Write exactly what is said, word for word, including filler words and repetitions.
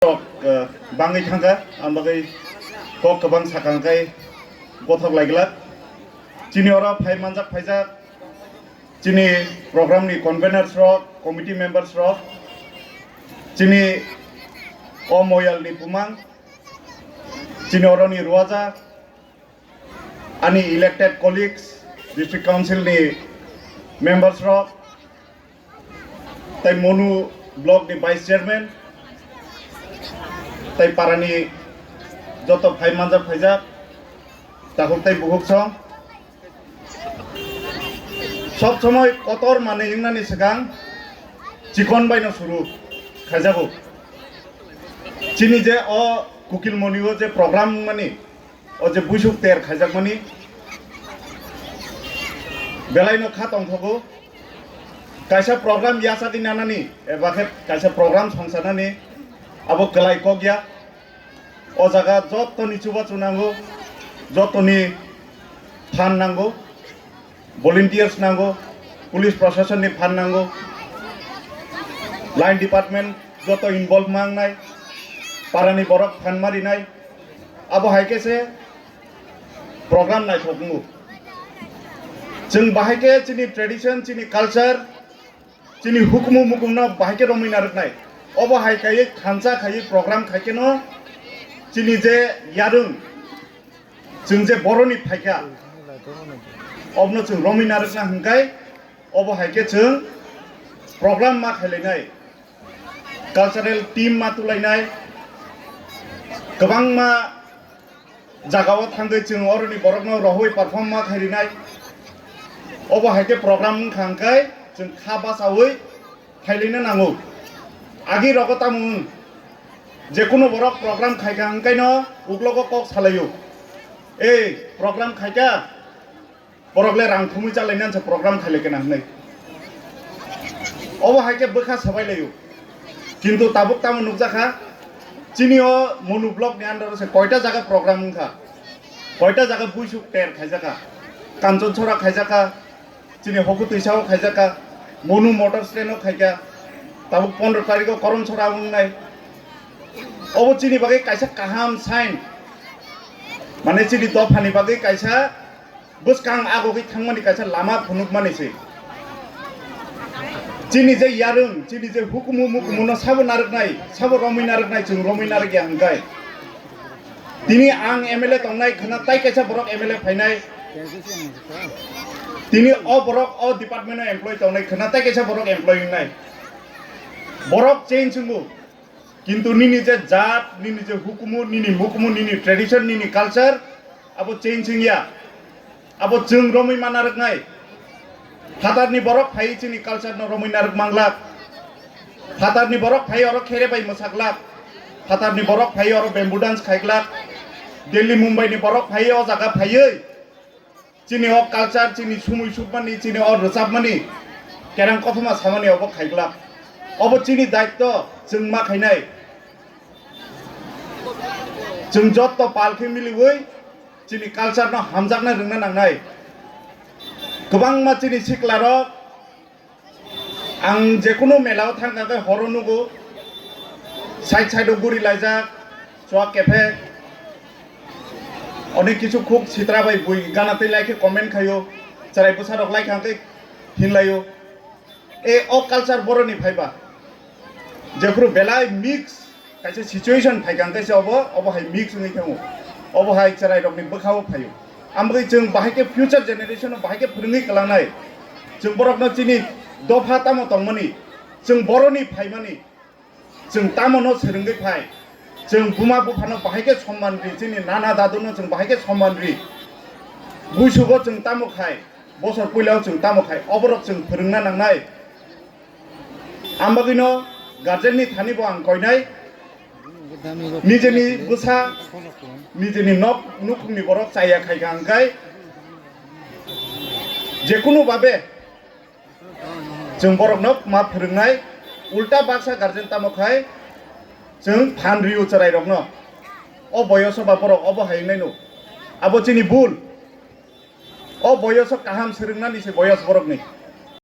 rok, eh, bangwi thangkha, ang bagwi kok kwbang sakang kai gothok laiglak. Chini oro phai manjak phaijak, chini program ni conveners rok, committee members rok, chini o moyal ni bumang, chini oro ni ruaja, ani elected colleagues, district council ni members rok, tai Monu block ni vice chairman, tai para ni joto phai manjak phaijak, takhuk tai bukhuk song. Sob somoi kotor manwi wngnani swkang chikon bai no suru khaijago. Chini je o Kukil Moni o je program mani, o je buisuk ter khaijakmani belai no kha tongthogo. Kaisa program yachagwi nanani eba khe kaisa program songsanani abo kwlai kok ya. O jaga jottoni chubachu nango, jottoni phan nango, volunteers nango, police proshasonni phan nango, line department joto involve mangnai, parani borok phan marinai, abo hai khe se program naithok wngo. Chwng bahai khe chini tradition, chini culture, chini hukumu mukumno bahai khe romwi narwknai. Obo hai kaiwi khansa khaiwi program khai kheno chini je yarwng, chwng je boroni phaikha, obno chwng romwi narwkna hwnkhe obo hai khe chwng program ma khailainai, cultural team ma tulainai, kwbangma jagao thangwi chwng oroni borokno rohoi perform ma khairinai. Obo hai khe program wngkha hwnkhe chwng kha bachaui khailaina nango. Agi rogo tamo wng, jekunu borok program khaikha hwnkhaino uklogo kok salaio, "Ei, program khaikha, borok le rang thumwi chalainani se program khailai kena," hwnwi. Obo hai khe bwkha sabai laio. Kintu tabuk tamo nukjakha, chini o Monu block ni under o se koita jaga program wngkha, koita jaga buisuk ter khaijakha, Kanchonchora khaijakha, chini Hokutwisao khaijakha, Monu motor stand o khaikha, tabuk pondro tarikh o Koromchora wngnai. Obo chini bagwi kaisa kaham sign, mane chini dophani bagwi kaisa bwskang agogwi thangmani kaisa lama phunukmani se. Chini je yarwng, chini je hukumu mukumu no sabo narwknai, sabo romwi narwknai, chwng romwi narwkya hwnkhe. Tini ang M L A tongnai khwna tai kaisa borok M L A phainai. Tini o borok o department o employee tongnai khwna tai kaisa borok employee wngnai. Borok change wngo. Kintu nini je jat, nini je hukumu, nini mukumu, nini tradition, nini culture, abo change wngya. Abo chwng romwi mana rwknai. Phatarni borok phaiwi chini culture no romwi narwk manglak. Phatarni borok phaiwi oro khere bai mwsaklak. Phatarni borok phaiwi oro bamboo dance khaiklak. Delhi, Mumbai ni borok phaiwi o jaga phaiwi chini o culture, chini sumui sukmani, chini o rwchapmani, kerang kothoma samani obo khaiglak. Obo chini daitto, chwng ma khainai. Chwng jotto pal khe miliwi chini culture no hamjakna rwngna nangnai. Kwbangma chini siklarok, ang jekunu mela o thangkha khe horo nugo, side side o guri laijak, chuak kephek, onek kisu khuk sitra bai bui gana tei lai khe comment khaio, chwrai bwsa rok lai kha khe hinlaio. E o culture boroni phaiba, jephuru belai mix kaisa situation phaikha hwnkhe se obo, obo hai mix wngwi thango, obo hai chwrairokni bwkhao phaio. Amogwi chwng bahai khe future generation no bahai khe phwrwngwi kwlangnai, chwng borokno chini dopha tamo tongmani, chwng boroni phaimani, chwng tamo no swrwngwi phai, chwng buma buphano bahai khe somman ri, chini nana daduno chwng bahai khe somman ri, buisugo chwng tamo khai, bosor puilao chwng tamo khai, oborok chwng phwrwngna nangnai. Ang bagwino guardian ni thani bo ang koinai, nijeni bwsa, nijeni nok nukhungni borok chaya khaikha hwnkhe, jekunu babe chwng borokno ma phwrwngnai, ulta baksa guardian tamo khai chwng phan rio chwrairokno. O boyoso ba borok obo hai wngnai no, abo chini bul. O boyoso kaham swrwngnani se boyos borokni.